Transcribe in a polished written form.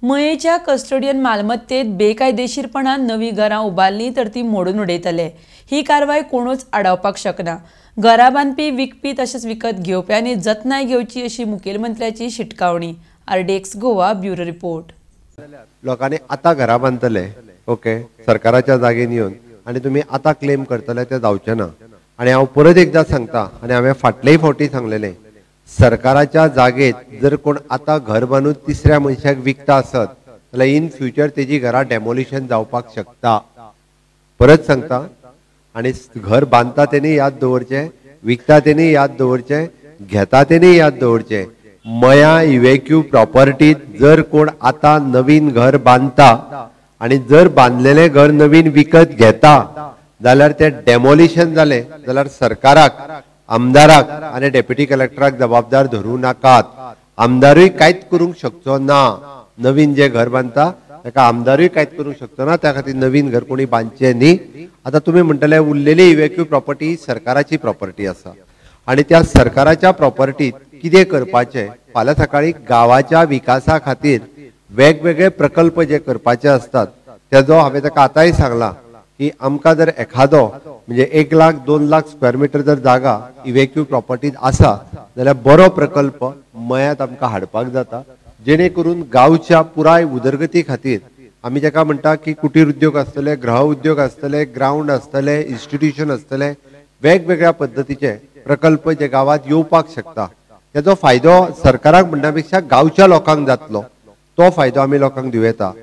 मयेच्या custodian मालमत्तेत बेकायदेशीरपणान नवी घरां उबारलीं तर ती मोडून उडयतले. ही कारवाय कोणूच आडावपाक शकना. घरां बांदपी, विकपी तशेंच विकत घेवप्यांनी जतनाय घेवची अशी मुखेलमंत्र्याची शिटकावणी. RDX Goa bureau report. लोकांनी आतां घरां बांदतले, ओके, सरकाराच्या जागेन येवन आनी तुमी आतां क्लेम करतले ते जावचें ना. आनी हांव परत एकदां सांगता आनी हांवें फाटलेय फावटी सांगलेलें, सरकाराच्या जागेत जर कोण आतां घर बांदून तिसऱ्या मनशाक विकता आसत जाल्यार इन फ्युचर तेजी घरां डेमोलिशन जावपाक शकता. परत सांगता, आनी घर बांदता तेणी याद दवरचें, विकता तेणी याद दवरचें, घेता तेणी याद दवरचें. मया इव्हॅक्यू प्रॉपर्टीत जर कोण आतां नवीन घर बांदता आनी जर बांदलेलें घर नवीन विकत घेता जाल्यार तें डेमोलिशन जालें जाल्यार सरकाराक, आमदाराक आनी डेप्युटी कलेक्टराक जबाबदार धरूं नाकात. आमदारूय कांयच करूंक शकचो ना. नवीन जें घर बांदता ताका आमदारूय कांयच करूंक शकचो ना. त्या खातीर नवीन घर कोणी बांदचें न्ही. आतां तुमी म्हणटले उरलेली इव्हॅक्यू प्रॉपर्टी सरकाराची प्रॉपर्टी आसा आनी त्या सरकाराच्या प्रॉपर्टीत कितें करपाचें, फाल्यां सकाळीं गांवाच्या विकासा खातीर वेगवेगळे प्रकल्प जे करपाचे आसतात तेजो हांवें ताका आतांय सांगलां की आमकां जर एखादो म्हणजे 1 लाख 2 लाख स्क्वेअर मिटर जर जागा इव्हॅक्यू प्रॉपर्टीत आसा जाल्यार बरो प्रकल्प मयात आमकां हाडपाक जाता, जेणे करून गांवच्या पुराय उदरगती खातीर आमी जाका म्हणटा की कुटीर उद्योग आसतले, गृह उद्योग आसतले, ग्रावंड आसतले, इन्स्टिट्यूशन आसतले, वेगवेगळ्या पद्दतीचे प्रकल्प जे गांवांत येवपाक शकता तेजो फायदो सरकाराक म्हणण्या पेक्षा गांवच्या लोकांक जातलो, तो फायदो आमी लोकांक दिवं येता.